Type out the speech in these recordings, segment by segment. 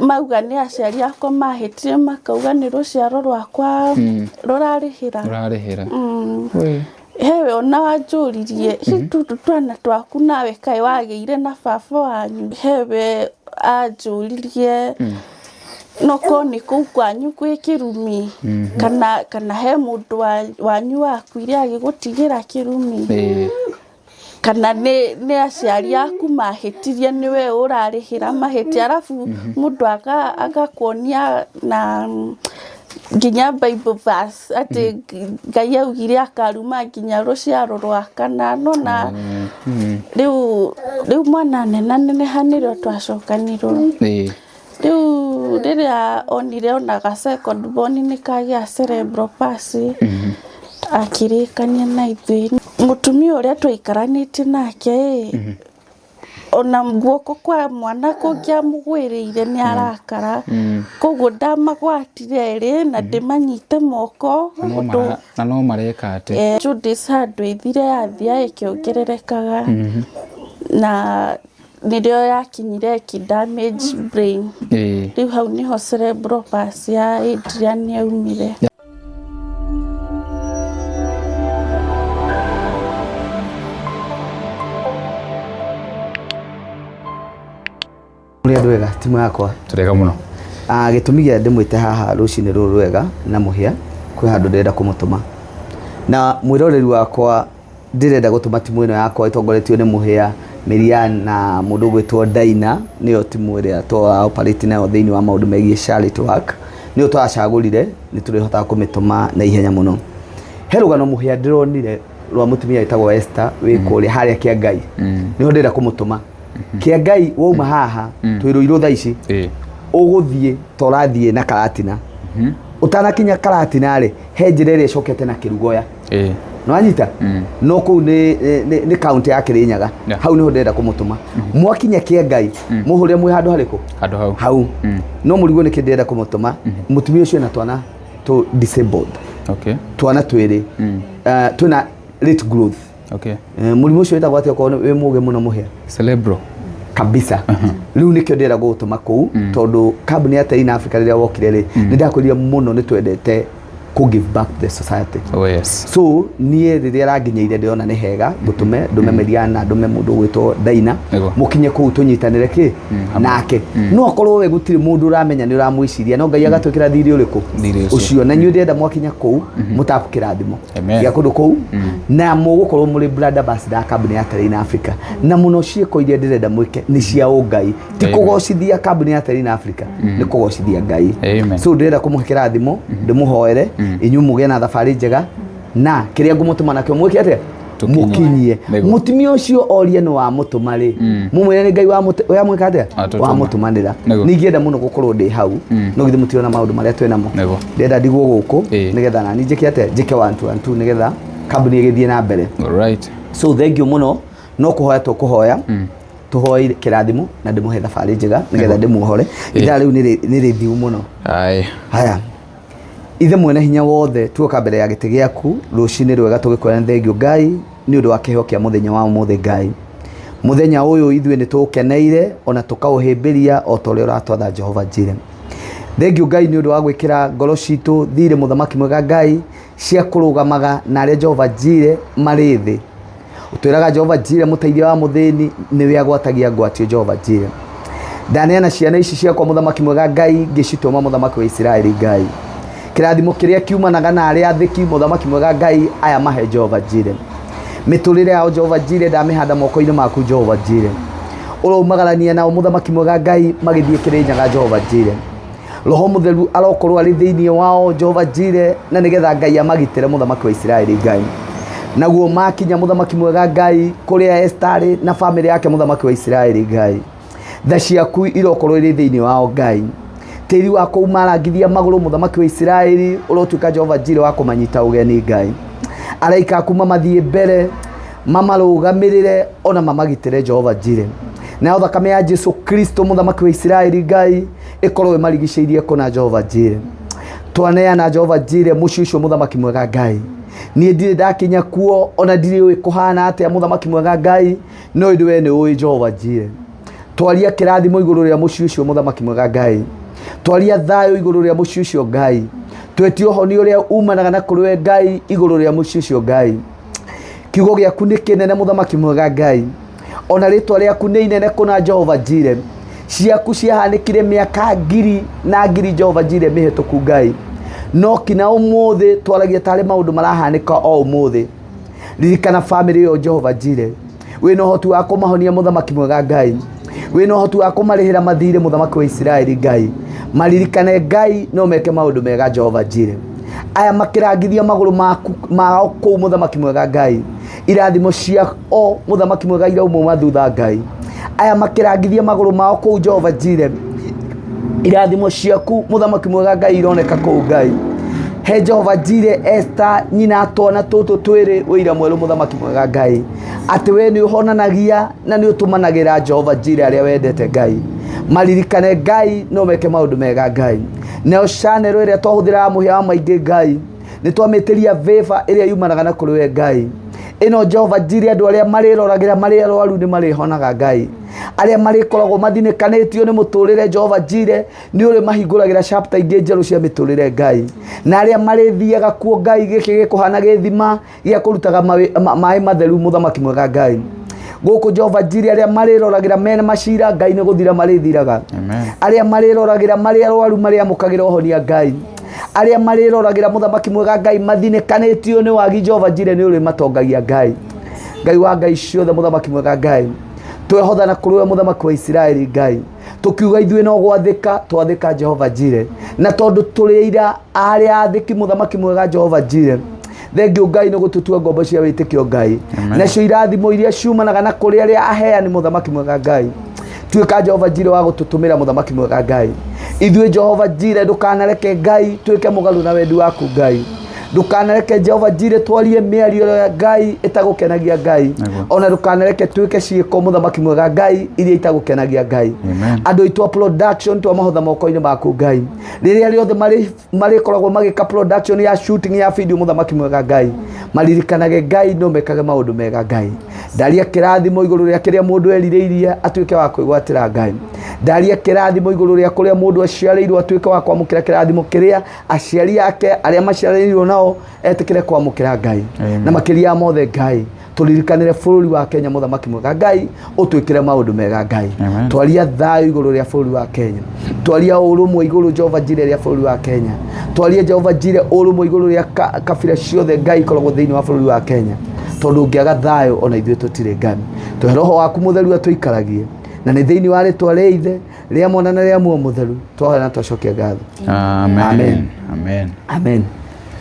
Mauga nĩ aciari akwa mahĩtire, makauga nĩ rũciaro rwakwa rũrarĩhĩra. Ũrarĩhĩra. Oi. Hewe ona wanjũririe, hi tũtũ twana twaku nawe kaĩ wagĩire na baba wanyu? Hewe anjũririe, nokorwo nĩ kũu kwanyu gwĩ kĩrumi, kana he mũndũ wanyu wakuire agĩgũtigĩra kĩrumi, kana nĩ aciari aku mahĩtirie nĩwe ũrarĩhĩra mahĩtia. Arabu mũndũ agakuonia na nginya Bible verse atĩ Ngai augire akaruma nginya rũciaro rwa kana. Nona rĩu mwana nenaneneha nĩrĩo twacokanirwo. Rĩu rĩrĩa onire ona ga second born nĩ kagĩa cerebral palsy, akĩrĩkania na ithuĩ. Mũtumia ũrĩa twaikaranĩtie nake ĩ, ona guoko kwa mwana kũngĩamũgwĩrĩire nĩ arakara. Koguo ndamagwatire erĩ na ndĩmanyite moko ũndũ. Na no mareka atĩ. Jaundice handũ ĩthire yathiaga ĩkĩongererekaga, na nĩrĩo yakinyire ĩkĩ damage brain. Rĩu hau nĩho cerebral palsy ya Adrian yaumire. Mũrĩ andũ ega timu yakwa? Tũrega mũno. Ah, gĩtũmi gĩa ndĩmwĩte haha rũcinĩ rũrũ rwega na mũhĩa, kwĩ handũ ndĩrenda kũmũtũma na mwĩroreri wakwa. Ndĩrenda gũtũma timu ĩno yakwa ĩtongoretio nĩ Mũhĩa, Mirian na mũndũ ũgwĩtwo Daina, nĩyo timu ĩrĩa twa operate nayo thĩinĩ wa maũndũ megiĩ charity work. Nĩyo tũracagũrire, nĩ tũrĩhotaga kũmĩtũma na ihenya mũno. He rũgano Mũhĩa ndĩronire rwa mũtumia wĩtagwo Esther wĩ kũrĩa harĩa Kĩangai. Nĩho ndĩrenda kũmũtũma. Kĩangai wauma haha twĩ Ruiru thaa ici, ũgũthiĩ ta ũrathiĩ na Karatina. Ũtanakinya Karatina rĩ, he njĩra ĩrĩa ĩcokete na Kĩrugoya. Nĩwanyita? No kũu nĩ kaunti ya Kĩrĩnyaga. Hau nĩho ndĩrenda kũmũtũma. Mwakinya Kĩangai, mũhũrĩre mwĩ handũ harĩkũ? Handũ hau. Hau. No mũrigwo nĩkĩ ndĩrenda kũmũtũma. Mũtumia ũcio ena twana tũ disabled. Twana twĩrĩ. Twĩna late growth. Mũrimũ ũcio wĩtagwo atĩa okorwo wĩ mũgĩ mũno Mũhĩa? Cerebral. Kabisa. Rĩu nĩkĩo ndĩrenda gũgũtũma kũu, tondũ kambuni ya Terina Africa rĩrĩa wokire rĩ, nĩ ndakwĩrire mũno nĩ twendete kũ give back to the society. Oh yes. So niĩ rĩrĩa ranginyĩire ndĩrona nĩ hega ngũtũme, ndũme Meriana, ndũme mũndũ ũgwĩtwo Daina, mũkinye kũu tũnyitanĩre kĩ nake. No akorwo we gũtirĩ mũndũ ũramenya nĩ ũramwĩciria, no Ngai agatwĩkĩra thirĩ ũrĩkũ? Thirĩ ũcio. Ũcio. Na inyuĩ ndĩrenda mwakinya kũu mũtabu kĩrathimo Amen. gĩa kũndũ kũu, na mũgũkorwo mũrĩ brand ambassador ya kambuni ya Terrain Africa. Na mũno ciĩko iria ndĩrenda mwĩke nĩ cia ũngai, ti Amen. kũgocithia kambuni ya Terrain Africa, nĩ kũgocithia Ngai. Amen. So ndĩrenda kũmũhe kĩrathimo, ndĩmũhoere inyuĩ mũgĩe na thabarĩ njega, na kĩrĩa ngũmũtũma nakĩo mwĩke atĩa? Tũkinye. Mũkinyie. Nĩguo. Mũtumia ũcio orie nĩ wamũtũma rĩ, mũmwĩre nĩ Ngai wamwĩka atĩa? Atũtũma. Wamũtũmanĩra. Nĩguo. Nĩ ingĩenda mũno gũkorwo ndĩ hau, no githĩ mũtirona maũndũ marĩa twĩ namo? Nĩguo. Ndĩrenda ndigwo gũkũ nĩgetha nani njĩke atĩa? Njĩke one two one two nĩgetha kambuni ĩgĩthiĩ na mbere. All right. So thank you mũno. No kũhoya tũkũhoya, tũhoe kĩrathimo na ndĩmũhe thabarĩ njega nĩgetha ndĩmuohore. Ithaa rĩu nĩ rĩthiu mũno. Aye. Haya. Ithe mwene hinya wothe, tuoka mbere ya gĩtĩ gĩaku rũcinĩ rwega tũgĩkwĩra nĩ thengio Ngai nĩ ũndũ wa kĩheo kĩa mũthenya wa ũmũthĩ. Ngai, mũthenya ũyũ ithuĩ nĩ tũũkeneire ona tũkaũhĩmbĩria o ta ũrĩa ũratwatha Jehova Jire. Thengio Ngai nĩ ũndũ wa gwĩkĩra ngoro citũ thirĩ, mũthamaki mwega Ngai, cia kũrũgamaga na arĩa Jehova Jire marĩ thĩ. Ũtwĩraga Jehova Jire, mũteithia wa mũthĩni nĩwe agwatagia ngwatio. Jehova Jire, ndaneana ciana ici ciakwa, mũthamaki mwega Ngai, ngĩcitũma, mũthamaki wa Isiraeli Ngai, kĩrathimo kĩrĩa kiumanaga na arĩa athĩki, mũthamaki mwega Ngai, aya mahe Jehova Jire. Mĩtũrĩre yao Jehova Jire ndamĩhanda moko-inĩ maku Jehova Jire. Ũraumagarania nao, mũthamaki mwega Ngai, magĩthiĩ Kĩrĩnyaga Jehova Jire. Roho Mũtheru arokorwo arĩ thĩinĩ wao Jehova Jire, na nĩgetha Ngai amagitĩre, mũthamaki wa Isiraeli Ngai. Naguo makinya, mũthamaki mwega Ngai, kũrĩa Esther arĩ na bamĩrĩ yake, mũthamaki wa Isiraeli Ngai, tha ciaku irokorwo irĩ thĩinĩ wao Ngai. Tĩri wa kũu marangithia magũrũ, mũthamaki wa Isiraeli, ũrotuĩka Jehova Jire wa kũmanyita ũgeni Ngai. Araika aku mamathiĩ mbere, mamarũgamĩrĩre ona mamagitĩre Jehova Jire. Nayo thakame ya Jesu Kristo, mũthamaki wa Isiraeli Ngai, ĩkorwo ĩmarigicĩirie kũna Jehova Jire. Twaneana Jehova Jire mũciĩ ũcio, mũthamaki mwega Ngai. Niĩ ndirĩ ndakinya kuo, ona ndirĩ ũĩ kũhana atĩa, mũthamaki mwega Ngai, no ĩndĩ we nĩ ũĩ Jehova Jire. Twaria kĩrathimo igũrũ rĩa mũciĩ ũcio, mũthamaki mwega Ngai. Twaria thayũ igũrũ rĩa mũciĩ ũcio Ngai. Twetie ũhonio ũrĩa umanaga na kũrĩ we Ngai igũrũ rĩa mũciĩ ũcio Ngai. Kiugo gĩaku nĩ kĩnene mũthamaki mwega Ngai. Ona rĩtwa rĩaku nĩ inene kũna Jehova Jire. Ciaku ciahanĩkire mĩaka ngiri na ngiri Jehova Jire mĩhetũku Ngai. No kina ũmũthĩ twaragia tarĩ maũndũ marahanĩka o ũmũthĩ. Ririkana bamĩrĩ ĩyo Jehova Jire. Wĩna ũhoti wa kũmahonia mũthamaki mwega Ngai. Wĩna ũhoti wa kũmarĩhĩra mathirĩ mũthamaki wa Isiraeli Ngai. Maririkane Ngai no meke maũndũ mega Jehova Jire. Aya makĩrangithia magũrũ maku mao kũu mũthamaki mwega Ngai. Irathimo ciao mũthamaki mwega irauma thutha Ngai. Aya makĩrangithia magũrũ mao kũu Jehova Jire. Irathimo ciaku mũthamaki mwega Ngai ironeka kũu Ngai. He Jehova Jire Esther nyina twana tũtũ twĩrĩ wĩira mwerũ mũthamaki mwega Ngai. Atĩ we nĩ ũhonanagia na nĩ ũtũmanagĩra Jehova Jire arĩa wendete Ngai. Maririkane Ngai no meke maũndũ mega Ngai. Nayo channel ĩrĩa twahũthĩraga mũhĩa wa maingĩ Ngai nĩ twamĩtĩria favor ĩrĩa yumanaga na kũrĩ we Ngai. Ĩno Jehova Jire andũ arĩa marĩroragĩra marĩ arwaru nĩ marĩhonaga Ngai. Arĩa marĩkoragwo mathinĩkanĩtio nĩ mũtũrĩre Jehova Jire nĩ ũrĩ mahingũragĩra chapter ingĩ njerũ cia mĩtũrĩre Ngai. Na arĩa marĩthiaga kuo Ngai gĩkĩ gĩkũhana gĩthima gĩa kũrutaga maĩ matheru mũthamaki mwega Ngai. Gũkũ Jehova Jire arĩa marĩroragĩra mena macira Ngai nĩ gũthira marĩthiraga. Arĩa marĩroragĩra marĩ arwaru marĩamũkagĩra ũhonia Ngai. Arĩa marĩroragĩra mũthamaki mwega Ngai mathinĩkanĩtio nĩ wagi Jehova Jire nĩ ũrĩ matongagia Ngai. Ngai wa Ngai ciothe mũthamaki mwega Ngai. Twehotha na kũrĩ we mũthamaki wa Isiraeli Ngai. Tukiuga ithuĩ no gwathĩka twathĩka Jehova Jire. Na tondũ tũrĩ aira arĩa athĩki mũthamaki mwega Jehova Jire. Thengiũ Ngai nĩ gũtũtua ngombo cia wĩtĩkio Ngai. Nacio irathimo iria ciumanaga na kũrĩ arĩa aheani mũthamaki mwega Ngai. Tuĩka Jehova Jire wa gũtũtũmĩra mũthamaki mwega Ngai. Ithuĩ Jehova Jire ndũkanareke Ngai tuĩke mũgarũ na wendi waku Ngai. Ndũkanareke Jehova Jire twarie mĩario ya Ngai ĩtagũkenagia Ngai. Ona ndũkanareke tuĩke ciĩko mũthamaki mwega Ngai iria itagũkenagia Ngai. Andũ aitũ a production twamahotha moko-inĩ maku Ngai. Rĩrĩa rĩothe marĩkoragwo magĩka production ya shooting ya video mũthamaki mwega Ngai. Maririkanage Ngai no mekage maũndũ mega Ngai. Ndaria kĩrathimo igũrũ rĩa kĩrĩa mũndũ erirĩirie atuĩke wa kwĩgwatĩra Ngai. Ndaria kĩrathimo igũrũ rĩa kũrĩa mũndũ aciarĩirwo atuĩke wa kwamũkĩra kĩrathimo kĩrĩa aciari ake arĩa maciarĩirwo nao etĩkĩre kwamũkĩra Ngai. Na makĩria ya mothe Ngai tũririkanĩre bũrũri wa Kenya mũthamaki mwega Ngai ũtwĩkĩre maũndũ mega Ngai. Twaria thayũ igũrũ rĩa bũrũri wa Kenya. Twaria ũrũmwe igũrũ Jehova Jire rĩa bũrũri wa Kenya. Twaria Jehova Jire ũrũmwe igũrũ rĩa kabira ciothe Ngai ikoragwo thĩinĩ wa bũrũri wa Kenya. Tondũ ũngĩaga thayũ ona ithuĩ tũtirĩ Ngai. Tũhe roho waku mũtheru atũikaragie. Na nĩ thĩinĩ wa rĩtwa rĩa Ithe rĩa Mwana na rĩa Muoyo Mũtheru twahoya na twacokia ngatho. Amen. Amen. Amen.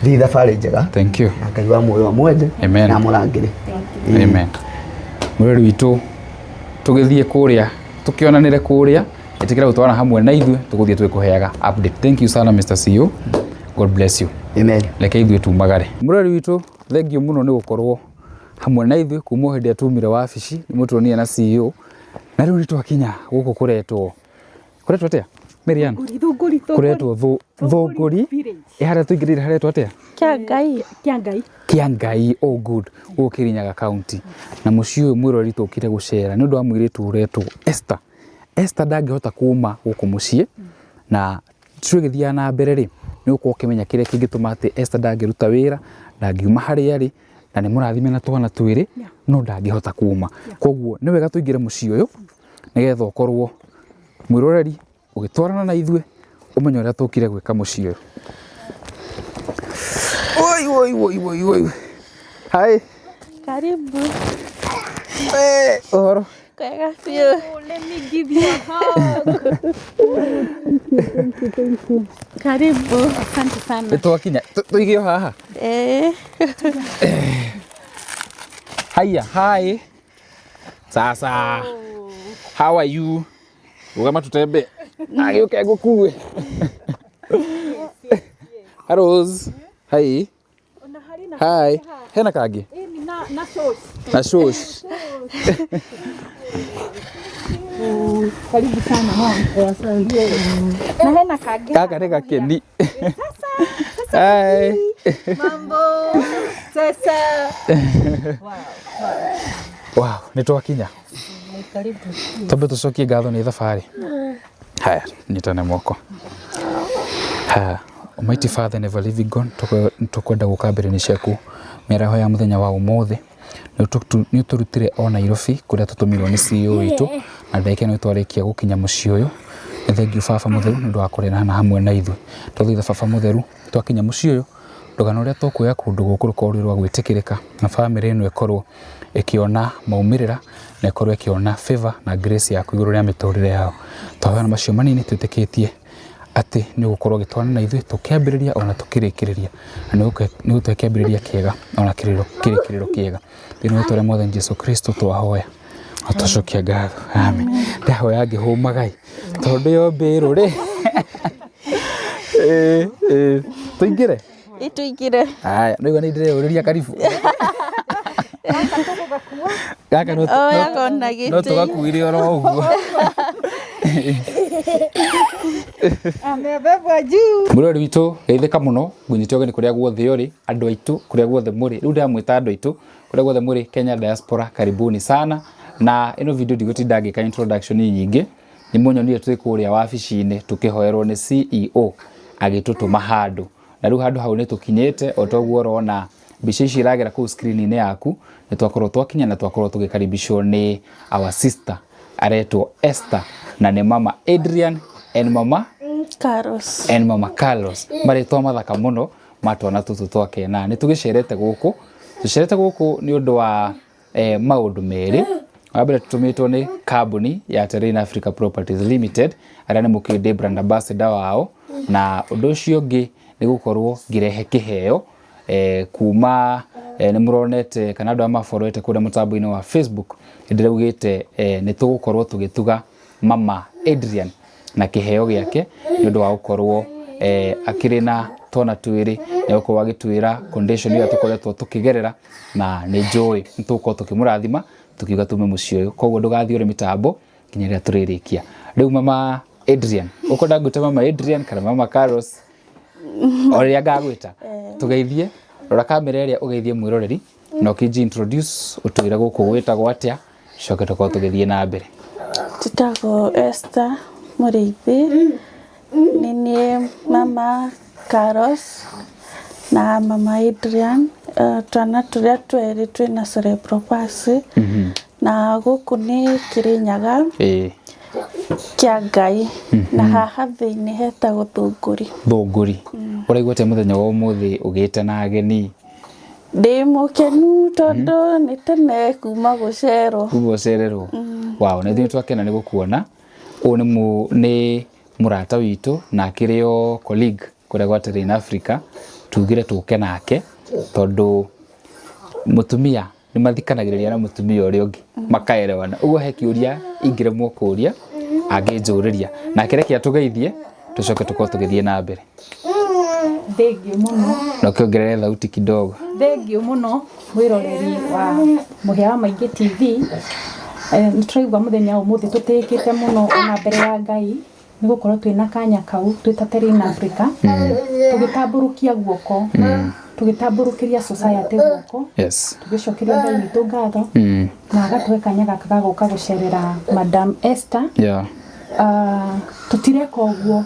Thiĩ thabarĩ njega. Thank you. Na Ngai wa muoyo amwende Amen. na amũrangĩre. Amen. Mwĩrori witũ tũgĩthiĩ kũrĩa tũkĩonanĩre kũrĩa ĩtĩkĩra gũtwarana hamwe na ithuĩ tũgũthiĩ tũgĩkũheaga update. Thank you sana Mr. CEO. God bless you. Amen. Reke ithuĩ tumagare. Mwĩrori witũ thengiũ mũno nĩ gũkorwo hamwe na ithuĩ kuma o hĩndĩ ĩrĩa tumire wabici nĩ mũtuonire na CEO na rĩu nĩ twakinya gũkũ kũretwo kũretwo atĩa Marian? Kũretwo Thũngũri. Ĩ harĩa tũingĩrĩire haretwo atĩa? Kĩa Ngai. Kĩa Ngai. Kĩa Ngai, oh good, gũkũ Kĩrĩnyaga county. Na mũciĩ ũyũ mwĩroreri tũkire gũcera nĩ ũndũ wa mũirĩtu ũretwo Esther. Esther ndangĩhota kuma gũkũ mũciĩ na tũgĩthiaga na mbere rĩ nĩ ũgũkorwo ũkĩmenya kĩrĩa kĩngĩtũma atĩ Esther ndangĩruta wĩra, ndangiuma harĩa arĩ na nĩ mũrathime na twana twĩrĩ no ndangĩhota kuma. Koguo nĩ wega tũingĩre mũciĩ ũyũ nĩgetha ũkorwo mwĩroreri ũgĩtwarana na ithuĩ ũmenye ũrĩa tũkire gwĩka mũciĩ ũyũ. Oi, oi, oi, oi, oi. Hi. Karibu. Ũhoro? Kwega biũ. Let me give you a hug. Karibu. Asante sana. Nĩ twakinya. Tũige o haha. Haya, hi. Sasa. How are you? Rũgama tũtembe. Agĩũke ngũkue. Rose. Hi. Hi. Hena kangĩ? Na sauce. Na sauce. Karibu sana mom. Na hena kangĩ. Gaka nĩ gakeni. Hi. Mambo. Sasa. Wow, nĩ twakinya. Twambe tũcokie ngatho nĩ thabarĩ. Haya, nyitane moko. Haya, Almighty Father and ever living God, tũkwenda gũka mbere-inĩ ciaku mĩaraho ya mũthenya wa ũmũthĩ. Nĩ ũtũrutire o Nairobi kũrĩa tũtũmirwo nĩ CEO witũ, na ndagĩka ĩno nĩtwarĩkia gũkinya mũciĩ ũyũ. Nĩ thengiũ Baba Mũtheru nĩ ũndũ wa kũrera hamwe na ithuĩ. Twathaitha Baba Mũtheru twakinya mũciĩ ũyũ, rũgano rũrĩa tũkuoya kũndũ gũkũ rũkorwo rwĩ rwa gwĩtĩkĩrĩka na bamĩrĩ ĩno ĩkorwo ĩkĩona maumĩrĩra na ĩkorwo ĩkĩona favor na grace yaku igũrũ rĩa mĩtũrĩre yao. Twahoya na macio manini twĩtĩkĩtie atĩ nĩ ũgũkorwo ũgĩtwarana na ithuĩ tũkĩambĩrĩria ona tũkĩrĩkĩrĩria, na nĩ ũgũtũhe kĩambĩrĩria kĩega ona kĩrĩkĩrĩro kĩega. Thĩinĩ wa rĩtwa rĩa Mwathani Jesu Kristo twahoya na twacokia ngatho. Amen. Ndahoya ngĩhũmagai tondũ yo mbĩrũ rĩ. Tũingĩre? Ĩtũingĩre. Haya, nĩguo nĩ ndĩreyũrĩria karibu. Gaka no Oyaga ona no gĩtĩ. tũgakuire oro ũguo. Amebebwa juu. Mũrori witũ geithĩka mũno, ngũnyite ũgeni kũrĩa guothe ũrĩ, andũ aitũ kũrĩa guothe mũrĩ. Rĩu ndĩramwĩta andũ aitũ kũrĩa guothe mũrĩ Kenya diaspora, karibuni sana. Na ĩno video ndigũtinda ngĩka introduction nyingĩ, nĩ mũnyonire twĩ kũrĩa wabici-inĩ tũkĩhoerwo nĩ CEO agĩtũtũma handũ, na rĩu handũ hau nĩ tũkinyĩte. O toguo ũrona mbica ici iragera kũu screen-inĩ yaku, nĩ twakorwo twakinya na twakorwo tũgĩkaribishwo nĩ our sister aretwo Esther, na nĩ mama Adrian and mama Carlos. And mama Carlos, marĩtwa mathaka mũno ma twana tũtũ twake. Na nĩ tũgĩcerete gũkũ, tũcerete gũkũ nĩ ũndũ wa maũndũ merĩ. Wa mbere, tũtũmĩtwo nĩ kambuni ya Terrain Africa Properties Limited, arĩa nĩ mũkĩndĩ brand ambassador wao, na ũndũ ũcio ũngĩ nĩ gũkorwo ngĩrehe kĩheo kuma nĩ mũronete kana andũ arĩa maborete kũrĩa mũtambo-inĩ wa Facebook, nĩndĩraugĩte nĩ tũgũkorwo tũgĩtuga mama Adrian na kĩheo gĩake nĩ ũndũ wa gũkorwo akĩrĩ na twana twĩrĩ, nĩ gũkorwo agĩtwĩra condition ĩrĩa tũkoretwo tũkĩgerera, na nĩ njũĩ nĩ tũgũkorwo tũkĩmũrathima tukiuga tume mũciĩ ũyũ. Koguo ndũgathiĩ ũrĩ mĩtambo nginya rĩrĩa tũrĩrĩkia. Rĩu mama Adrian, ũkwenda ngwĩte mama Adrian kana mama Carlos? O rĩrĩa ngagwĩta, tũgeithie, rora kamera ĩrĩa, ũgeithie mwĩroreri na ũkĩnji introduce, ũtwĩre gũkũ gwĩtagwo atĩa, coke tũkorwo tũgĩthiĩ na mbere. Njĩtagwo Esther Mũrĩithi. Nĩ niĩ mama Carlos na mama Adrian. Twana tũrĩa twerĩ twĩna cerebral palsy. Na gũkũ nĩ Kĩrĩnyaga kĩa Ngai, na haha thĩinĩ hetagwo Thũngũri. Thũngũri. Ũraigua atĩa mũthenya wa ũmũthĩ ũgĩte na ageni? Ndĩ mũkenu tondũ nĩ tene kuma gũcerwo. Kuma ũcererwo. Wow, na ithuĩ twakena nĩ gũkuona. Ũyũ nĩ mũrata witũ na akĩrĩ o colleague kũrĩa gwa Terrain Africa. Tugire tũke nake tondũ mũtumia nĩ mathikanagĩrĩria na mũtumia ũrĩa ũngĩ makaerewana. Ũguo he kĩũria ingĩremwo kũũria angĩnjũrĩria, nake reke atũgeithie tũcoke tũkorwo tũgĩthiĩ na mbere. Thengiũ mũno. Na ũkĩongerere thauti kidogo. Thengiũ mũno mwĩroreri wa Mũhĩa wa Maingĩ TV. Nĩ tũraigua mũthenya wa ũmũthĩ tũtĩĩkĩte mũno ona mbere ya Ngai nĩ gũkorwo twĩna kanya kau twĩ ta Terrain Africa, tũgĩtambũrũkia guoko, tũgĩtambũrũkĩria society guoko, tũgĩcokeria Ngai witũ ngatho na agatũhe kanya gaka ga gũka gũcerera Madam Esther. Tũtireka ũguo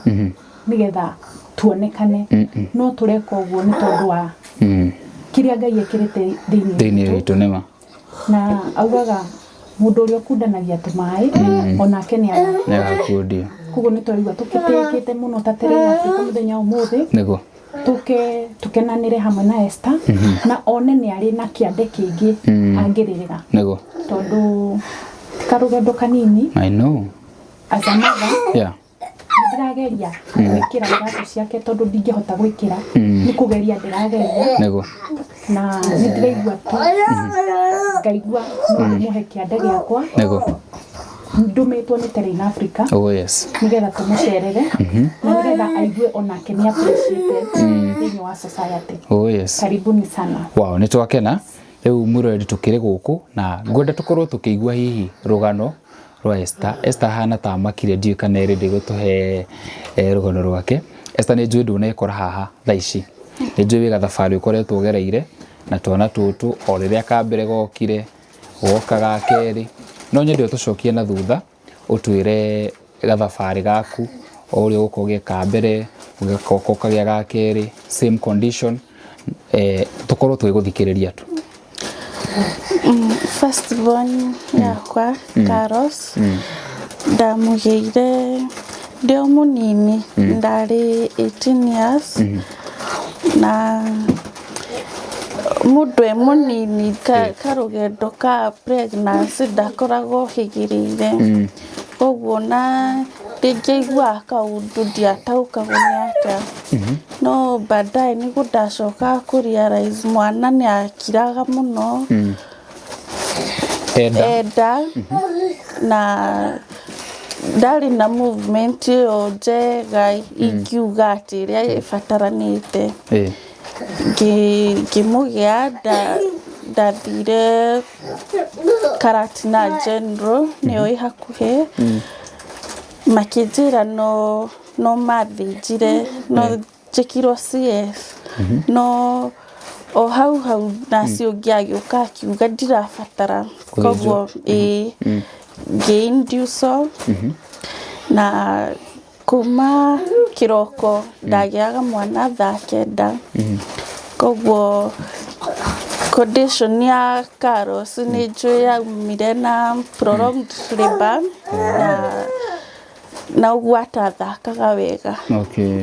nĩgetha tuonekane, no tũreka ũguo nĩ tondũ wa kĩrĩa Ngai ekĩrĩte thĩinĩ thĩinĩ witũ. Witũ nĩma. Na augaga mũndũ ũrĩa ũkundanagia tũmaĩ onake nĩ aga nĩ agakundio. Koguo nĩ tũraigua tũkĩtĩkĩte mũno ta Terrain Africa mũthenya wa ũmũthĩ, tũke tũkenanĩre hamwe na Esther na one nĩ arĩ na kĩande kĩngĩ angĩrĩrĩra, tondũ ti karũgendo kanini. I know. As a mother, nĩ ndĩrageria gwĩkĩra iratũ ciake tondũ ndingĩhota gwĩkĩra, nĩ kũgeria ndĩrageria. Na nĩ ndĩraigua tu ngaigua no ndĩmũhe kĩande gĩakwa ndũmĩtwo nĩ Terrain Africa, nĩgetha tũmũcerere na nĩgetha aigue onake nĩ appreciated thĩinĩ wa society. Karibuni sana. Wow, nĩ twakena. Rĩu mwĩroreri, tũkĩrĩ gũkũ na ngwenda tũkorwo tũkĩigua hihi rũgano rwa Esther. Esther ahana ta makire, ndiũĩ kana ĩrĩ gũtũhe rũgano rwake. Esther, nĩ njũĩ ndũnekora haha thaa ici, nĩ njũĩ wĩ gathabarĩ ũkoretwo ũgereire na twana tũtũ, o rĩrĩa ka mbere gokire, goka ga kerĩ. No nyende ũtũcokie na thutha, ũtwĩre gathabarĩ gaku o ũrĩa ũgũkorwo ũgĩka mbere ũgĩcoka ũkagĩa ga kerĩ same condition tũkorwo tũgĩgũthikĩrĩria tu. First born yakwa Carlos ndamũgĩire ndĩ o mũnini, ndarĩ 18 years na mũndũ e mũnini karũgendo ka pregnancy ndakoragwo hĩgĩrĩire, koguo na ndingĩaiguaga kaũndũ, ndiataũkagwo nĩ atĩa, no baadaye nĩguo ndacokaga kũ realize mwana nĩ akiraga mũno. Enda. Enda na ndarĩ na movement ĩyo njega ingiuga atĩ ĩrĩa ĩbataranĩte. Ngĩmũgĩa ndathire Karatina General, nĩyo ĩ hakuhĩ, makĩnjĩra no mathĩnjire, no njĩkirwo CS, no o hau hau naci ũngĩ agĩũka akiuga ndirabatara. Gũthĩnjwo. Koguo ĩĩ, ngĩ-induce na kuma kĩroko ndagĩaga mwana thaa 9. Koguo condition ya Carlos nĩ njũĩ yaumire na prolonged labour na ũguo atathakaga wega. Okay.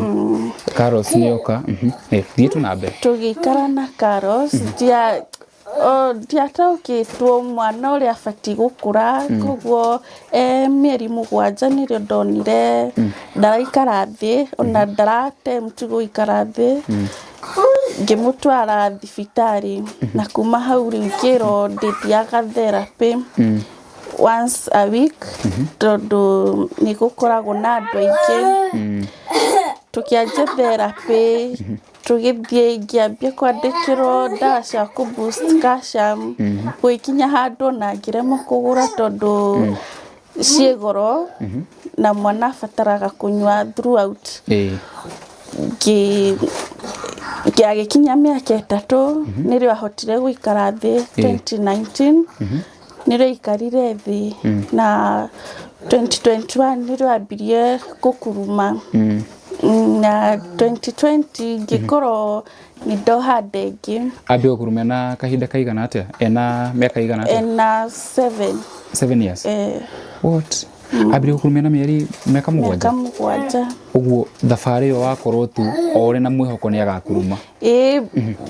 Carlos nĩoka. Thiĩ tu na mbere. Tũgĩikara na Carlos, ndiataũkĩtwo mwana ũrĩa abatiĩ gũkũra, koguo mĩeri 7 nĩrĩo ndonire ndaraikara thĩ, ona ndara attempt gũikara thĩ. Ngĩmũtwara thibitarĩ na kuma hau rĩu ngĩrwo ndĩthiaga therapy once a week tondũ nĩ gũkoragwo na andũ aingĩ. Tũkĩanjia therapy, tũgĩthiĩ, ngĩambia kwandĩkĩrwo ndawa cia kũ boost calcium, gũgĩkinya handũ ona ngĩremwo kũgũra tondũ ciĩ goro na mwana abataraga kũnyua throughout. Agĩkinya mĩaka 3 nĩrĩo ahotire gũikara thĩ. 2019 nĩrĩo aikarire thĩ na 2021 nĩrĩo ambirie gũkuruma. Na 2020 ngĩkorwo nĩ ndoha nda ĩngĩ. Ambia gũkuruma na kahinda kaigana atĩa, ena mĩaka igana atĩa? Ena 7. 7 years? Eh. What, ambirie gũkuruma ena mĩeri mĩaka mĩaka 7? 7. Ũguo thabarĩ ĩyo wakorwo tu o ũrĩ na mwĩhoko nĩ agakuruma. Ĩĩ,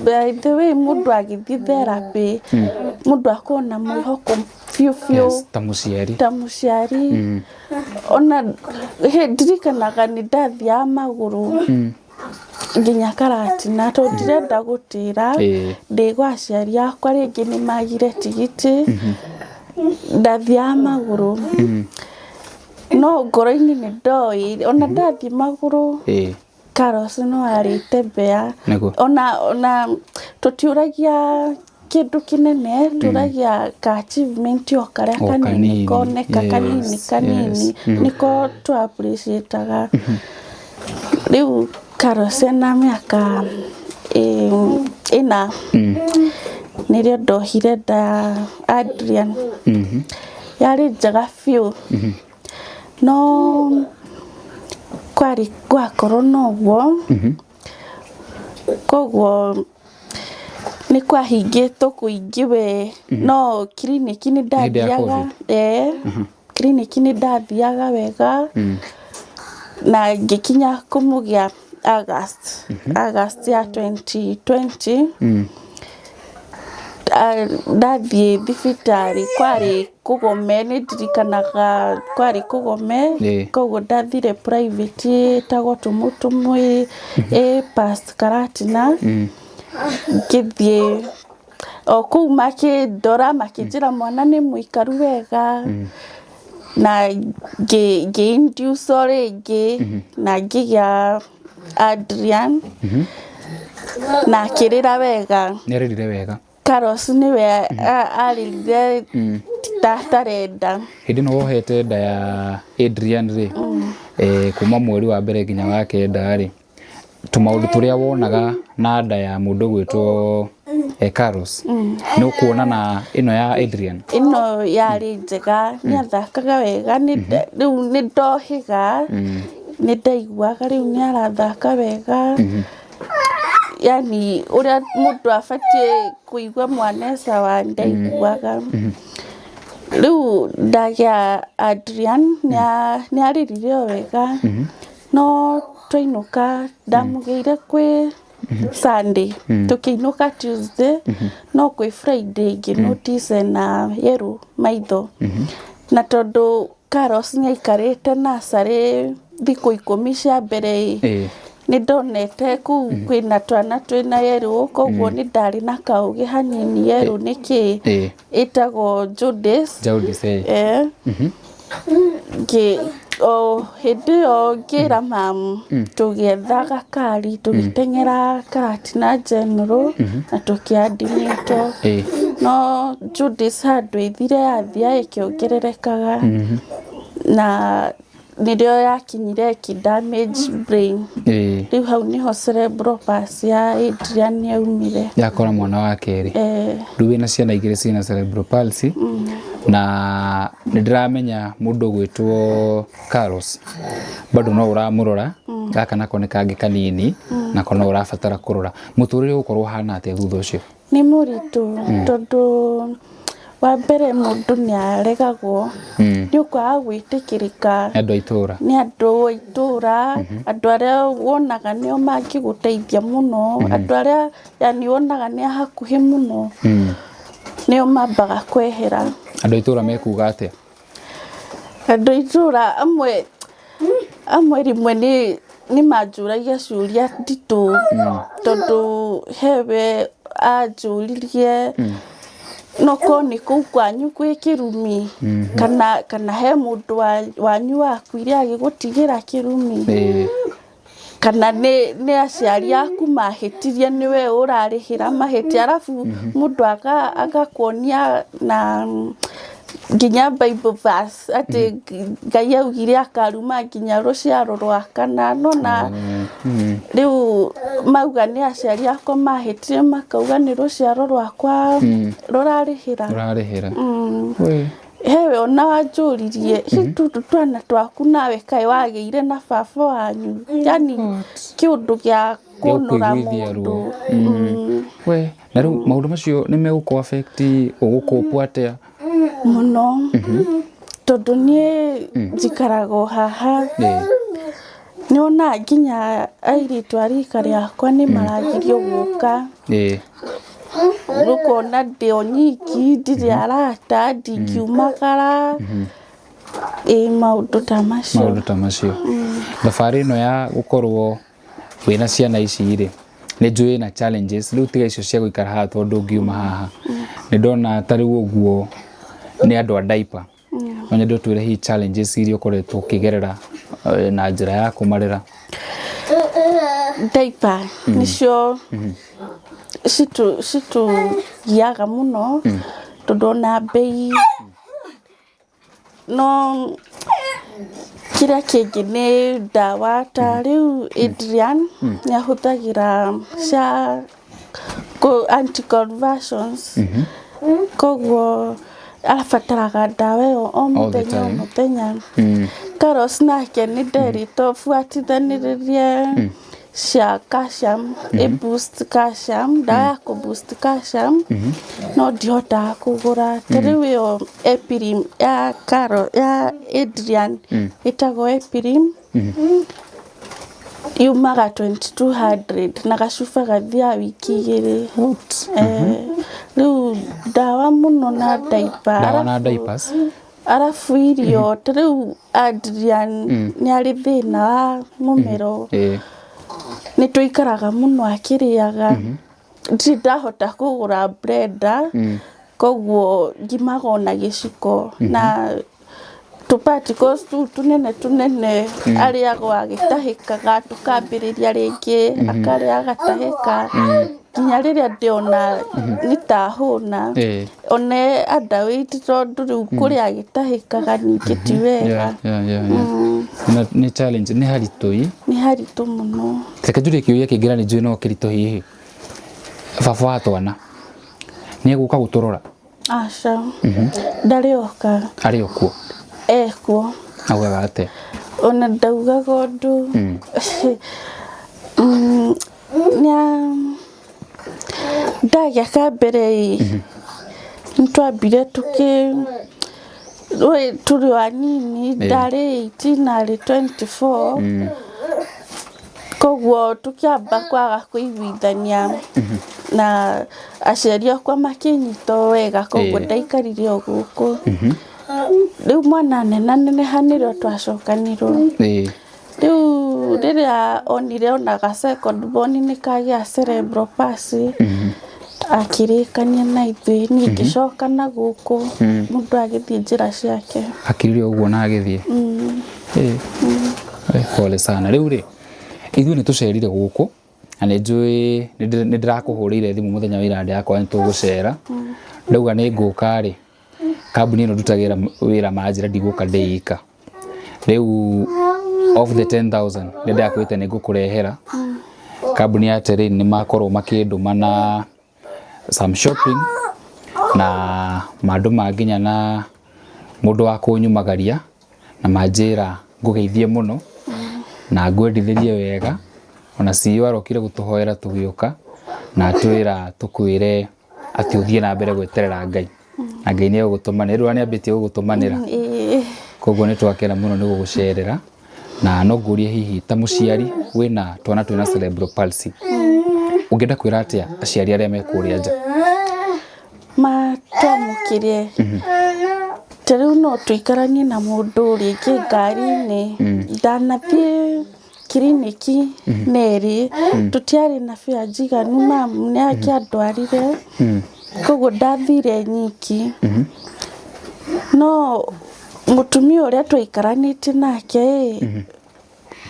by the way, mũndũ agĩthiĩ therapy mũndũ akorwo na mwĩhoko biũ biũ. Yes, ta mũciari. Ta mũciari, ona ndirikanaga nĩ ndathiaga magũrũ nginya Karatina tondũ ndirenda gũtĩra ndĩ gwa aciari akwa, rĩngĩ nĩ magire tigiti. Ndathiaga magũrũ no ngoro-inĩ nĩ ndoĩ ona ndathiĩ magũrũ Carlos no arĩtembea. Ona tũtiũragia kĩndũ kĩnene, tũragia ka achievement o karĩa O kanini kanini, koneka kanini kanini nĩko tũ appreciate-aga. Rĩu Carlos ena mĩaka 4 nĩrĩo ndohire nda ya Adrian. Yarĩ njega biũ no kwarĩ gwakorwo na ũguo, koguo nĩ kwahingĩtwo kũingĩ we, no kiriniki nĩ Hĩndĩ ya ndathiaga. Covid? Eh, kiriniki nĩ ndathiaga wega na ngĩkinya kũmũgĩa August ya 2020. Ndathiĩ thibitarĩ kwarĩ kũgome, nĩ ndirikanaga kwarĩ kũgome. Koguo ndathire private ĩtagwo Tũmũtũmũ ĩ past Karatina. Ngĩthiĩ o kũu makĩndora, makĩnjĩra mwana nĩ mũikaru wega na ngĩ induce o rĩngĩ na ngĩgĩa Adrian na akĩrĩra wega. Nĩ arĩrire wega? Carlos nĩwe arĩrire ta atarenda. Hĩndĩ ĩno wohete nda ya Adrian rĩ, kuma mweri wa mbere nginya wa kenda rĩ, tũmaũndũ tũrĩa wonaga na nda ya mũndũ gwĩtwo Carlos nĩ ũkuona na ĩno ya Adrian? Ĩno yarĩ njega, nĩ athakaga wega, rĩu nĩ ndohĩga, nĩ ndaiguaga rĩu nĩ arathaka wega, yani ũrĩa mũndũ abatiĩ kũigua mwana e sawa ndaiguaga. Rĩu ndagĩa Adrian nĩ arĩrire o wega, no twainũka ndamũgĩire kwĩ Sunday, tũkĩinũka Tuesday, no kwĩ Friday ngĩ notice na yellow maitho, na tondũ Carlos nĩ aikarĩte nursery thikũ 10 cia mbere ĩ, nĩ ndonete kũu kwĩna twana twĩna yellow, koguo nĩ ndarĩ na kaũgĩ hanini yellow nĩ kĩ, ĩtagwo jaundice. Jaundice. Ngĩ o hĩndĩ ĩyo ngĩra mamu tũgĩetha gakari, tũgĩteng'era Karatina General na tũkĩadmitwo, no jaundice handũ ĩthire yathia ĩkĩongererekaga, na nĩrĩo yakinyire ĩkĩ damage brain. Rĩu hau nĩho cerebral palsy ya Adrian yaumire. Yakora mwana wa kerĩ. Rĩu wĩna ciana igĩrĩ ciĩna cerebral palsy, na nĩ ndĩramenya mũndũ ũgwĩtwo Carlos bado no ũramũrora, gaka nako nĩ kangĩ kanini, nako no ũrabatara kũrora. Mũtũrĩre ũgũkorwo ũhana atĩa thutha ũcio? Nĩ mũritũ, tondũ wa mbere mũndũ nĩ aregagwo, nĩ ũkwaga gwĩtĩkĩrĩka nĩ andũ a itũra. Nĩ andũ a itũra, andũ arĩa wonaga nĩo mangĩgũteithia mũno, andũ arĩa yani wonaga nĩ a hakuhĩ mũno, nĩo mambaga kwehera. Andũ a itũra mekuga atĩa? Andũ a itũra amwe rĩmwe nĩ manjũragia ciũria nditũ, tondũ hewe anjũririe no korwo nĩ kũu kwanyu gwĩ kĩrumi, kana he mũndũ wanyu wakuire agĩgũtigĩra kĩrumi, kana nĩ aciari aku mahĩtirie nĩwe ũrarĩhĩra mahĩtia, arabu mũndũ agakuonia na nginya Bible verse atĩ Ngai augire akaruma nginya rũciaro rwa kana, nona rĩu mauga nĩ aciari akwa mahĩtirie, makauga nĩ rũciaro rwakwa rũrarĩhĩra. Ũrarĩhĩra. Hewe ona wanjũririe, tũtũ twana twaku nawe kaĩ wagĩire na baba wanyu, yani kĩũndũ gĩa kũnũra kũiguithia mũndũ. Ruo. We, na rĩu maũndũ macio nĩ megũkũ affect, ũgũkũpwo atĩa? Mũno, tondũ niĩ njikaraga o haha, nĩwona nginya airĩtu a rika rĩakwa nĩ maragirio gũka, ũkona ndĩ o nyiki, ndirĩ arata, ndingiumagara, ĩ maũndũ ta macio. Maũndũ ta macio. Thabarĩ ĩno ya gũkorwo wĩna ciana ici rĩ, nĩ njũĩ na challenges. Rĩu tiga icio cia gũikara haha, tondũ ũngiuma haha nĩ ndona ta rĩu ũguo nĩ andũ a diaper, no nyende ũtwĩre hihi challenges iria ũkoretwo ũkĩgerera na njĩra ya kũmarera. Diaper nĩcio citũgiaga mũno, tondũ ona mbei no kĩrĩa kĩngĩ nĩ ndawa, ta rĩu Adrian nĩ ahũthagĩra cia anticonvulsions, koguo abataraga ndawa ĩyo o All the mũthenya o time. mũthenya. Carlos nake nĩ nderĩtwo buatithanĩrĩrie cia calcium, ĩ boost calcium, ndawa ya kũ boost calcium, no ndihotaga kũgũra. Ta rĩu ĩyo Epilim ya Caro, ya Adrian ĩtagwo Epilim, yumaga 2200 na gacuba gathiaga wiki 2. Rĩu ndawa mũno na diaper. Ndawa na diapers. Arabu irio, ta rĩu Adrian nĩ arĩ thĩna wa mũmero, nĩ tũikaraga mũno akĩrĩaga, ndirĩ ndahota kũgũra blender, koguo ngimaga ona gĩciko na tũ particles tũu tũnene tũnene, arĩagwo agĩtahĩkaga, tũkambĩrĩria rĩngĩ, akarĩa agatahĩka, nginya rĩrĩa ndĩona nĩ ta hũna, one underweight, tondũ rĩu kũrĩa agĩtahĩkaga ningĩ ti wega. Yeah. Nĩ challenge, nĩ haritũ ĩ. Nĩ haritũ mũno. Reke njũrie kĩũria kĩngĩ na nĩ njũĩ no kĩritũ hihi. Baba wa twana. Nĩ egũka gũtũrora? Aca, ndarĩ oka. Arĩ o kuo? Ekuo. Augaga atĩa? Ona ndaugaga ũndũ. Ndagĩa ka mbere ĩ, nĩ twambire tũkĩ tũrĩ o anini, ndarĩ 18 arĩ 24, koguo tũkĩamba kwaga kũiguithania na aciari akwa makĩnyita o wega, koguo ndaikarire o gũkũ. Rĩu mwana nenaneneha nĩrĩo twacokanirwo. Rĩu rĩrĩa onire ona ga second born nĩ kagĩa cerebral palsy, akĩrĩkania na ithuĩ, niĩ ngĩcoka na gũkũ, mũndũ agĩthiĩ njĩra ciake. Akirire ũguo na agĩthiĩ. Pole sana. Rĩu rĩ, ithuĩ nĩ tũcerire gũkũ na nĩ njũĩ nĩ ndĩrakũhũrĩire thimũ mũthenya wa ira ndĩrakora nĩ tũgũcera. Ndauga nĩ ngũka rĩ, kambuni ĩno ndutagĩra wĩra manjĩra ndigũka ndĩ ika. Rĩu of the 10,000 nĩ ndakwĩte nĩ ngũkũrehera. Kambuni ya Terrain nĩ makorwo makĩndũma na some shopping na mandũma nginya na mũndũ wa kũnyumagaria na manjĩra ngũgeithie mũno na ngwendithĩrie wega. Ona CEO arokire gũtũhoera tũgĩũka na atwĩra tũkwĩre atĩ ũthiĩ na mbere gweterera Ngai na Ngai nĩ egũgũtũmanĩra. Rĩu nĩ ambĩtie gũgũtũmanĩra, koguo nĩ twakena mũno nĩ gũgũcerera. Na no ngũrie hihi ta mũciari wĩna twana twĩna cerebral palsy, ũngĩenda kwĩra atĩa aciari arĩa me kũrĩa nja? Matwamũkĩre. Ta rĩu no tũikaranie na mũndũ rĩngĩ ngari-inĩ, ndanathiĩ kiriniki nerĩ, tũtiarĩ na bĩa njiganu, mamu nĩ akĩandwarire, koguo ndathire nyiki. No mũtumia ũrĩa twaikaranĩtie nake ĩ,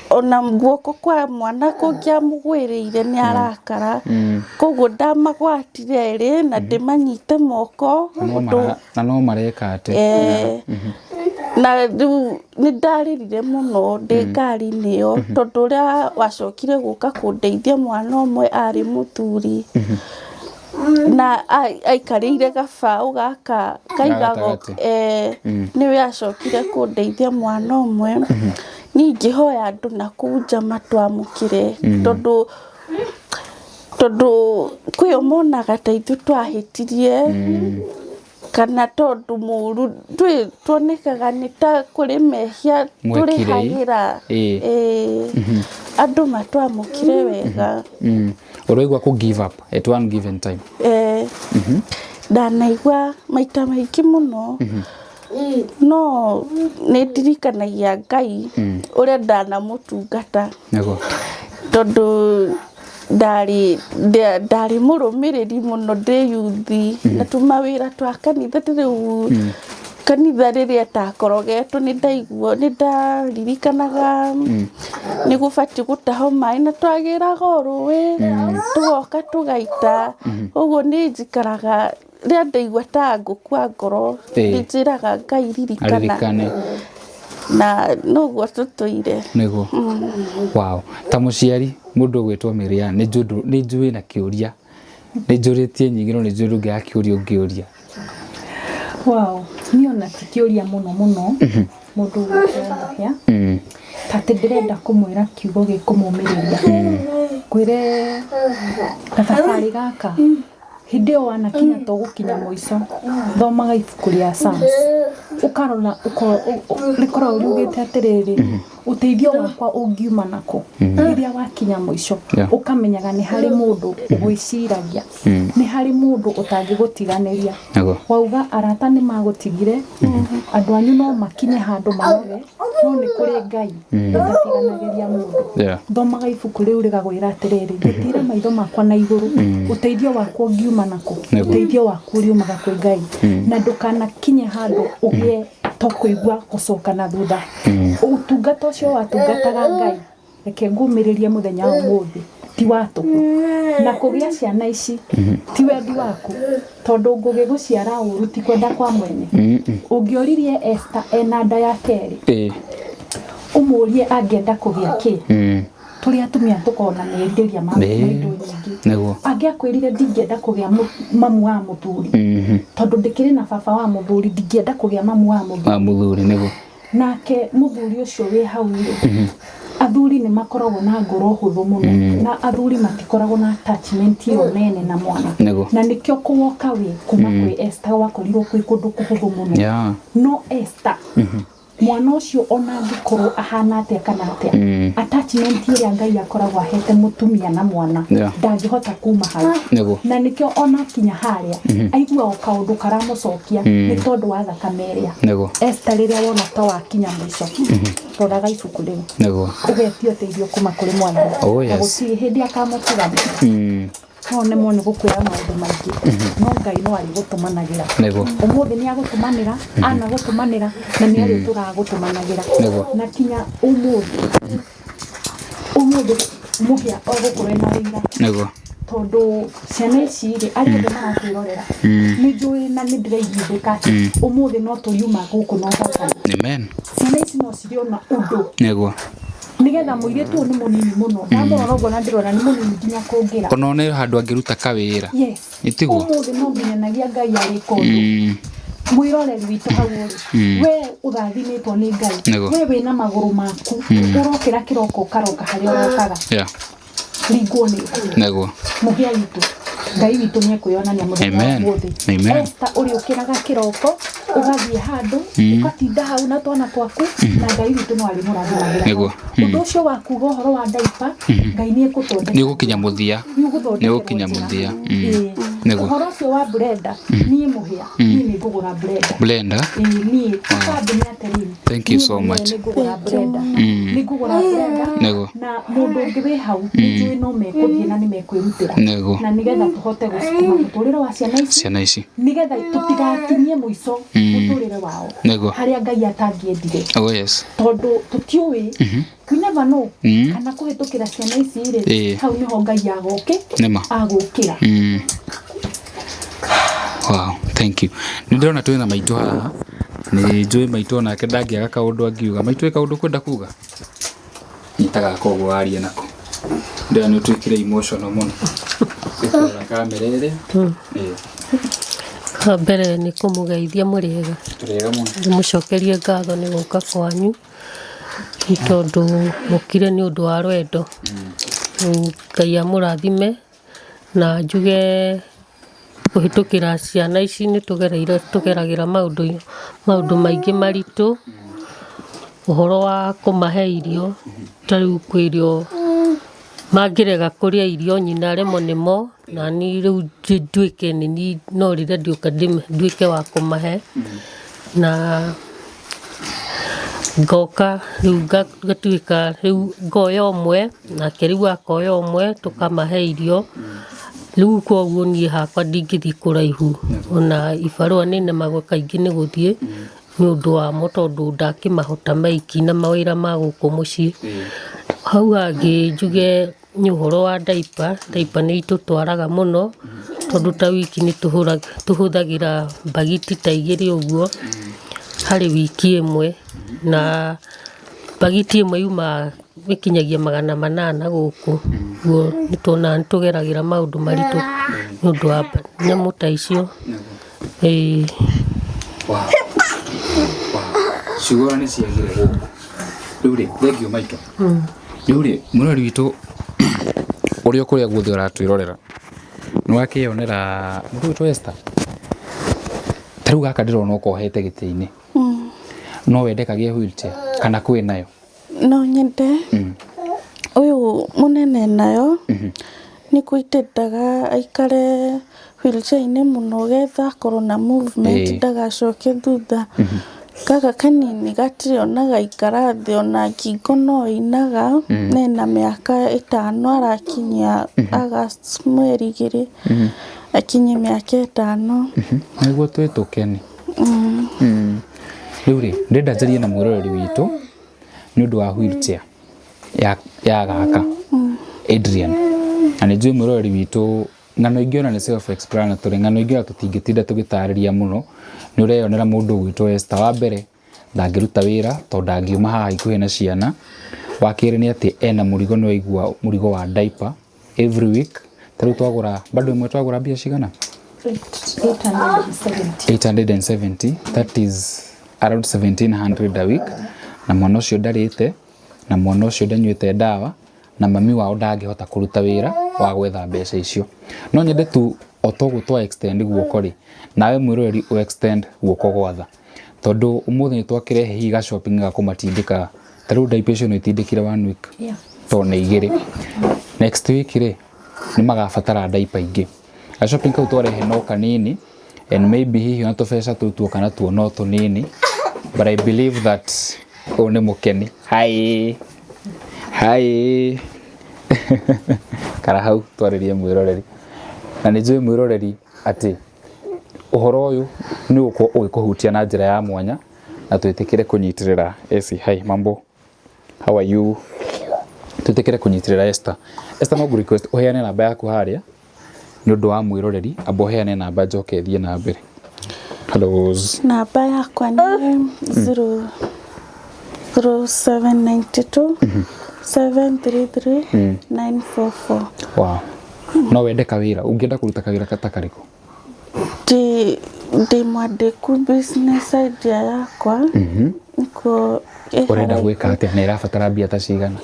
ona guoko kwa mwana kũngĩamũgwĩrĩire nĩ arakara, koguo ndamagwatire erĩ na ndĩmanyite moko ũndũ Na no mareka atĩ. Na rĩu nĩ ndarĩrire mũno ndĩ ngari-inĩ ĩyo, tondũ ũrĩa wacokire gũka kũndeithia mwana ũmwe arĩ mũthuri na aikarĩire gabaũ gaka kaigagwo, nĩwe acokire kũndeithia mwana ũmwe. Niĩ ingĩhoya andũ na kũu nja matwamũkĩre, tondũ kwĩo monaga ta ithuĩ twahĩtirie kana tondũ mũru tuonekaga nĩ ta kũrĩ mehia tũrĩhagĩra. Andũ matwamũkĩre wega. Ũraigua kũ give up at one given time? Ndanaigua maita maingĩ mũno, no nĩ ndirikanagia Ngai ũrĩa ndanamũtungata, tondũ ndarĩ mũrũmĩrĩri mũno ndĩ yuthi na tũmawĩra twa kanitha. Ta rĩu kanitha rĩrĩa ĩtakorogetwo, nĩ ndaigua nĩ ndaririkanaga nĩ gũbatiĩ gũtaho maĩ, na twagĩraga o rũĩ tũgoka tũgaita. Ũguo nĩ njikaraga rĩrĩa ndaigua ta ngũkua ngoro, nĩ njĩraga Ngai ririkana, na noguo tũtũire. Nĩguo. Wow. Ta mũciari mũndũ ũgwĩtwo Miriam, nĩ njũĩ na kĩũria, nĩ njũrĩtie nyingĩ, no nĩ njũĩ ndũngĩaga kĩũria ũngĩũria. Wow, niĩ ona ti kĩũria mũno mũno mũndũ ũgwĩtwo Mũhĩa, ta atĩ ndĩrenda kũmwĩra kiugo gĩkũmũmĩrĩria, ngwĩre gathabarĩ gaka hĩndĩ ĩyo wanakinya to gũkinya mũico. Thomaga ibuku rĩa Psalms, ũkarora rĩkoragwo riugĩte atĩrĩrĩ, ũteithio wakwa ũngiuma nakũ? Rĩrĩa wakinya mũico, ũkamenyaga nĩ harĩ mũndũ ũgwĩciragia, nĩ harĩ mũndũ ũtangĩgũtiganĩria. Wauga arata nĩ magũtigire, andũ anyu no makinye handũ manoge, no nĩ kũrĩ Ngai ũtatiganagĩria mũndũ. Thomaga ibuku rĩu rĩgagwĩra atĩrĩrĩ, ngĩtira maitho makwa na igũrũ, ũteithio wakwa ũngiuma nakũ? Ũteithio waku ũriumaga kwĩ Ngai. Na ndũkanakinye handũ ũgĩe to kũigua gũcoka na thutha. Ũtungata ũcio watungataga Ngai, reke ngũmĩrĩrie mũthenya wa ũmũthĩ ti wa tũhũ. Na kũgĩa ciana ici ti wendi waku, tondũ ngũgĩ gũciara ũru ti kwenda kwa mwene. Ũngĩoririe Esther ena nda ya kerĩ, ũmũrie angĩenda kũgĩa kĩ, Tũrĩ atumia tũkoragwo na merirĩria ma ma indo nyingĩ. Angĩakwĩrire ndingĩenda kũgĩa mamu wa mũthuri, tondũ ndĩkĩrĩ na baba wa mũthuri, ndingĩenda kũgĩa mamu wa mũthuri. Wa mũthuri nĩguo. Nake mũthuri ũcio wĩ hau rĩ, athuri nĩ makoragwo na ngoro hũthũ mũno, na athuri matikoragwo na attachment ĩyo nene na mwana. Na nĩkĩo kũ walk away kuma kwĩ Esther gwakorirwo kwĩ kũndũ kũhũthũ mũno. No Esther, mwana ũcio ona angĩkorwo ahana atĩa kana atĩa, attachment ĩrĩa Ngai akoragwo ahete mũtumia na mwana, ndangĩhota kuma hau. Na nĩkĩo ona kinya harĩa aigua o kaũndũ karamũcokia, nĩ tondũ wa thakame ĩrĩa. Esther, rĩrĩa wona ta wakinya mũico, roraga ibuku rĩu, ũgetie ũteithio kuma kũrĩ Mwathani. Na gũtirĩ hĩndĩ akamũtiganĩria. No nemwo nĩ gũkwĩra maũndũ maingĩ, no Ngai no arĩgũtũmanagĩra. Ũmũthĩ nĩ agũtũmanĩra, anagũtũmanĩra, na nĩ arĩtũraga gũtũmanagĩra. Na kinya ũmũthĩ, ũmũthĩ mũhĩa egũkorwo ena wĩira. Tondũ ciana ici rĩ, arĩa othe maratwĩrorera, nĩ njũĩ na nĩ ndĩraiguithĩka atĩ ũmũthĩ no tũriuma gũkũ na ũhotani. Amen. Ciana ici no cirĩona ũndũ. Nĩgetha mũirĩtu ũyũ nĩ mũnini mũno, ndamũrora ũguo na ndĩrona nĩ mũnini nginya kũngĩra. Ona one handũ angĩruta kawĩra. Yes. Ĩtiguo? Ũmũthĩ no nginyanagia Ngai arĩka ũndũ. Mwĩroreri witũ hau ũrĩ, we ũrathimĩtwo nĩ Ngai, we wĩna magũrũ maku, ũrokĩra kĩroko ũkaroka harĩa ũrokaga. Ringwo nĩ tha. Mũhĩa witũ, Ngai witũ nĩ ekwĩyonania mũthenya wa ũmũthĩ. Amen. Esther, ũrĩũkĩraga kĩroko, ũgathiĩ handũ, ũgatinda hau na twana twaku, na Ngai witũ no arĩmũrathimagĩra. Ũndũ ũcio wa kuga ũhoro wa diaper, Ngai nĩ ekũthondeka. Nĩ ũgũkinya mũthia. Nĩ ũgũthondekerwo Nĩ ũgũkinya njĩra. mũthia. Ũhoro ũcio wa blender, niĩ mũhĩa, niĩ nĩ ngũgũra blender. Blender? Ĩĩ, niĩ, kambuni ya Terrini. Thank you Niĩ so mũhĩa much. nĩ ngũgũra blender. Nĩ ngũgũra blender. Na mũndũ ũngĩ wĩ hau, nĩ njũĩ no mekũthiĩ na nĩ mekwĩrutĩra. Na nĩgetha tũhote gũcukuma mũtũrĩre wa ciana ici. Ciana ici. Nĩgetha tũtigakinyie mũico mũtũrĩre wao. Harĩa Ngai atangĩendire. Oh, yes. Tondũ tũtiũĩ. We never know. Kana kũhĩtũkĩra ciana ici rĩ, hau nĩho Ngai agoke, agũkĩra. Wow, thank you. Nĩ ndĩrona twĩna maitũ haha. Nĩ njũĩ maitũ onake ndangĩaga kaũndũ angiuga. Maitũ ĩ kaũndũ kwenda kuga? Nyitaga koguo warie nako. Ndĩrona nĩ ũtuĩkire emotional mũno. Ũkĩrora kamera ĩrĩa. Wa mbere nĩ kũmũgeithia mũrĩega. Tũrĩega mũno. Ndĩmũcokerie ngatho nĩ gũka kwanyu, nĩ tondũ mũkire nĩ ũndũ wa rwendo. Ngai amũrathime na njuge kũhĩtũkĩra ciana ici nĩ tũgeragĩra maũndũ maingĩ maritũ. Ũhoro wa kũmahe irio, ta rĩu kwĩ irio mangĩrega kũrĩa irio nyina aremwo nĩmo, na niĩ rĩu nduĩke nĩ niĩ no rĩrĩa ndĩũka nduĩke wa kũmahe. Na ngoka rĩu ngatuĩka rĩu ngoya ũmwe, nake rĩu akoya ũmwe, tũkamahe irio. Rĩu koguo niĩ hakwa ndingĩthiĩ kũraihu, ona ibarũa nĩ nemagwo kaingĩ nĩ gũthiĩ nĩ ũndũ wamo, tondũ ndakĩmahota maiki na mawĩra ma gũkũ mũciĩ. Hau hangĩ njuge nĩ ũhoro wa diaper. Diaper nĩ itũtwaraga mũno, tondũ ta wiki nĩ tũhũthagĩra mbagiti ta igĩrĩ ũguo harĩ wiki ĩmwe, na mbagiti ĩmwe yumaga ĩkinyagia magana manana gũkũ. Ũguo nĩ tuonaga nĩ tũgeragĩra maũndũ maritũ nĩ ũndũ wa nyamũ ta icio. Wow. Wow. Ciugo nĩ ciagire gũkũ. Rĩu rĩ, thank you maitũ. Rĩu rĩ, mũrori witũ ũrĩa kũrĩa guothe ũratwĩrorera, nĩ wakĩyonera mũndũ witũ Esther. Ta rĩu gaka ndĩrona ũkohete gĩtĩ-inĩ. No wende kagĩe wheelchair kana kwĩ nayo? No nyende. Ũyũ mũnene nayo, nĩ kwĩndendaga aikare wheelchair-inĩ mũno getha akorwo na movement, ndagacoke thutha. Gaka kanini gatirĩ ona gaikara thĩ, ona ngingo no ĩinaga, nena mĩaka 5 arakinyia August mweri 2, akinye mĩaka 5. Nĩguo twĩtũkeni. Rĩu rĩ, ndĩrenda njarie na mwĩroreri witũ nĩ ũndũ wa wheelchair ya gaka Adrian. Na nĩ njũĩ mwĩroreri witũ ng'ano ingĩ ona nĩ self explanatory, ng'ano ingĩ ona tũtingĩtinda tũgĩtarĩria mũno. Nĩ ũreyonera mũndũ ũgwĩtwo Esther. Wa mbere ndangĩruta wĩra tondũ ndangiuma haha ikuhĩ na ciana. Wa kerĩ nĩ atĩ ena mũrigo, nĩ waigua mũrigo wa diaper every week. Ta rĩu twagũra bado ĩmwe, twagũra mbia cigana? 870. 870, that is around 1700 a week. Na mwana ũcio ndarĩte, na mwana ũcio ndanyuĩte ndawa, na mami wao ndangĩhota kũruta wĩra wa gwetha mbeca icio. No nyende tu o toguo twa extend guoko rĩ, nawe mwĩroreri ũ extend guoko gwatha, tondũ ũmũthĩ nĩ twakĩrehe hihi ga shopping ga kũmatindĩka. Ta rĩu diaper icio nĩ itindĩkire one week, tondũ nĩ igĩrĩ. Next week rĩ, nĩ magabatara diaper ingĩ. Ga shopping kau twarehe no kanini, and maybe hihi ona tũbeca tũu tuoka natuo no tũnini, but I believe that ũyũ nĩ mũkeni. Hi hi, kara hau twarĩrie mwĩroreri. Na nĩ njũĩ mwĩroreri atĩ ũhoro ũyũ nĩ ũgũkorwo ũgĩkũhutia na njĩra ya mwanya, na twĩtĩkĩre kũnyitĩrĩra Esi. Hi, mambo, how are you? Twĩtĩkĩre kũnyitĩrĩra Esther. Esther, no ngũ request ũheane namba yaku harĩa nĩ ũndũ wa mwĩroreri. Amba ũheane namba njoke thiĩ na mbere. Hello. Namba yakwa nĩ 0 0792 733 944. Wow. No wende kawĩra? Ũngĩenda kũruta kawĩra ta karĩkũ? Ndĩ mwandĩku. Business idea yakwa nĩkuo ĩ. Ũrenda gwĩka atĩa, na ĩrabatara mbia ta cigana?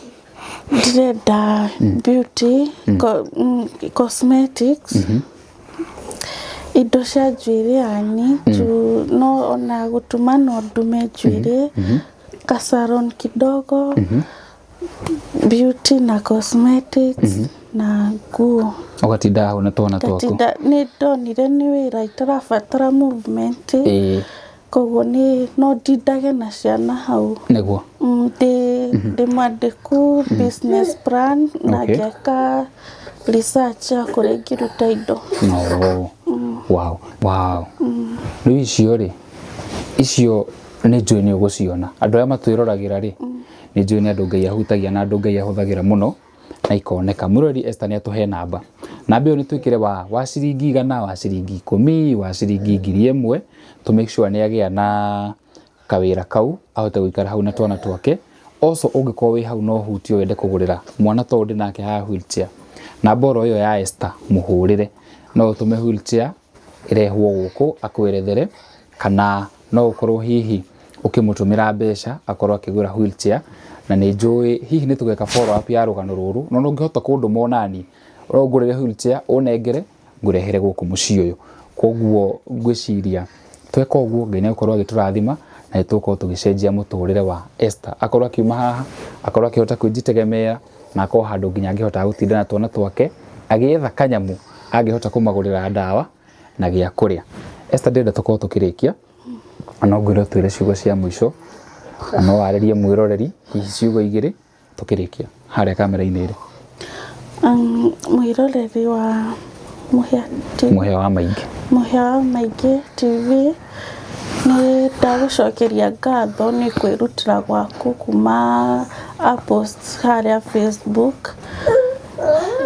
Ndĩrenda beauty cosmetics, indo cia njuĩrĩ, yani no ona gũtuma no ndume njuĩrĩ, kasalon kidogo, beauty na cosmetics na nguo. Ũgatinda hau na twana twaku? Ngatinda. Nĩ ndonire nĩ wĩra itarabatara movement, koguo nĩ no ndindage na ciana hau. Ndĩ mwandĩku business plan na ngeka research ya kũrĩa ingĩruta indo. Oh. Wow. Rĩu icio rĩ, icio nĩ njũĩ nĩ ũgũciona. Andũ arĩa matwĩroragĩra rĩ, nĩ njũĩ nĩ andũ Ngai ahutagia na andũ Ngai ahũthagĩra mũno na ikoneka. Mwĩroreri, Esther nĩ atũhe namba. Namba ĩyo nĩ twĩkĩre wa ciringi 100, wa ciringi 10, wa ciringi 1000, to make sure nĩ agĩa na kawĩra kau ahote gũikara hau na twana twake. Also ũngĩkorwo wĩ hau no ũhutio wende kũgũrĩra mwana ta ũyũ ndĩ nake haha wheelchair, namba oro ĩyo ya Esther mũhũrĩre. No ũtũme wheelchair ĩrehwo gũkũ akwerethere, kana no ũkorwo hihi ũkĩmũtũmĩra mbeca akorwo akĩgũra wheelchair. Na nĩ njũĩ hihi nĩ tũgeka follow up ya rũgano rũrũ, no ndũngĩhota kũndũma onani no ngũrĩre wheelchair ũnengere ngũrehere gũkũ mũciĩ ũyũ. Koguo ngwĩciria tweka ũguo Ngai nĩ egũkorwo agĩtũrathima na nĩ tũgũkorwo tũgĩcenjia mũtũrĩre wa Esther, akorwo akiuma haha, akorwo akĩhota kwĩjitegemea, na akorwo handũ nginya angĩhota gũtinda na twana twake agĩetha kanyamũ angĩhota kũmagũrĩra ndawa na gĩa kũrĩa. Esther, ndĩrenda tũkorwo tũkĩrĩkia, na no ngwĩre ũtwĩre ciugo cia mũico, na no warĩrie mwĩroreri hihi ciugo igĩrĩ tũkĩrĩkia harĩa kamera-inĩ ĩrĩ. Mwĩroreri wa Mũhĩa TV. Mũhĩa wa Maingĩ. Mũhĩa wa Maingĩ TV, nĩ ndagũcokeria ngatho nĩ kwĩrutĩra gwaku kuma a post harĩa Facebook.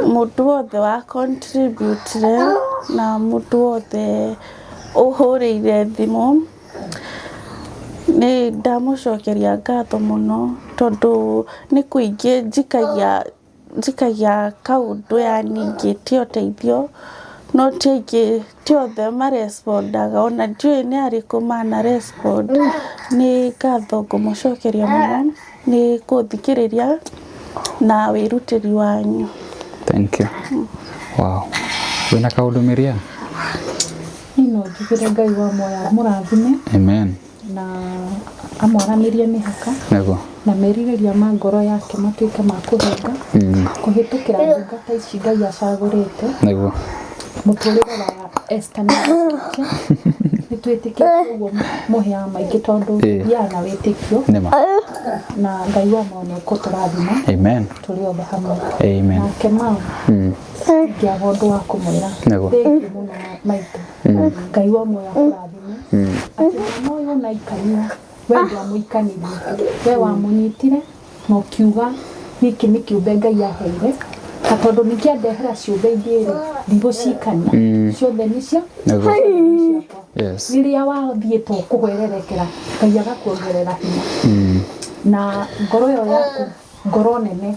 Mũndũ wothe wa contribute na mũndũ wothe ũhũrĩire thimũ, nĩ ndamũcokeria ngatho mũno, tondũ nĩ kũingĩ njikagia kaũndũ, yani ngĩtia ũteithio, no ti aingĩ, ti othe marespondaga, ona ndiũĩ nĩ arĩkũ mana respond. Nĩ ngatho ngũmũcokeria mũno nĩ kũthikĩrĩria na wĩrutĩri wanyu. Thank you. Wow, wĩna kaũndũ, Miriam? Niĩ no njugire Ngai wa muoyo amũrathime Amen. na amwaranĩrie mĩhaka na merirĩria ma ngoro yake matuĩke ma kũhinga kũhĩtũkĩra ndungata ici Ngai acagũrĩte. Mũtũrĩre wa Esther nĩ ũcenjia, nĩ twĩtĩkĩtie ũguo Mũhĩa wa Maingĩ, tondũ thiaga na wĩtĩkio Nĩma. na Ngai wa muoyo nĩ ũkũtũrathima Amen. tũrĩ othe hamwe. Amen. Nake ma ingĩaga ũndũ wa kũmwĩra, thengiũ mũno maitũ, Ngai wa muoyo akũrathime atĩ mwana ũyũ ona aikanio, we ndwamũikanirie, we wamũnyitire na ũkiuga gĩkĩ nĩ kĩũmbe Ngai aheire, na tondũ nĩkĩandehera ciũmbe ingĩ rĩ, ndigũcikania, ciothe nĩ cia nĩ ciakwa. Rĩrĩa wathiĩte kũhwererekera, Ngai agakuongerera hinya na ngoro ĩyo yaku. Ngoro nene,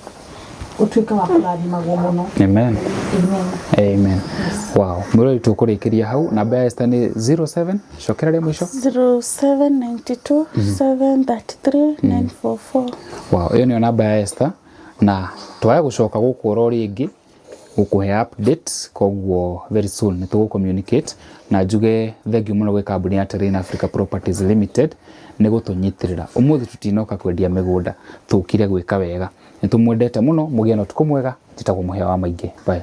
ũtuĩke wa kũrathimagwo mũno. Amen. Amen. Amen. Wow. Mwĩrori tũkũrĩkĩria hau. Namba ya Esther nĩ 07, cokera rĩa mũico. 0792 733 944. Wow, ĩyo nĩyo namba ya Esther, na twaya gũcoka gũkũ oro rĩngĩ gũkũhe updates, koguo very soon nĩ tũgũ communicate na njuge thank you mũno gwĩ kambuni ya Terrain Africa Properties Limited nĩ gũtũnyitĩrĩra. Ũmũthĩ tũtinoka kwendia mĩgũnda, tũkire gwĩka wega. Nĩ tũmwendete mũno, mũgĩe na ũtukũ mwega. Njĩtagwo Mũhĩa wa Maingĩ. Bye.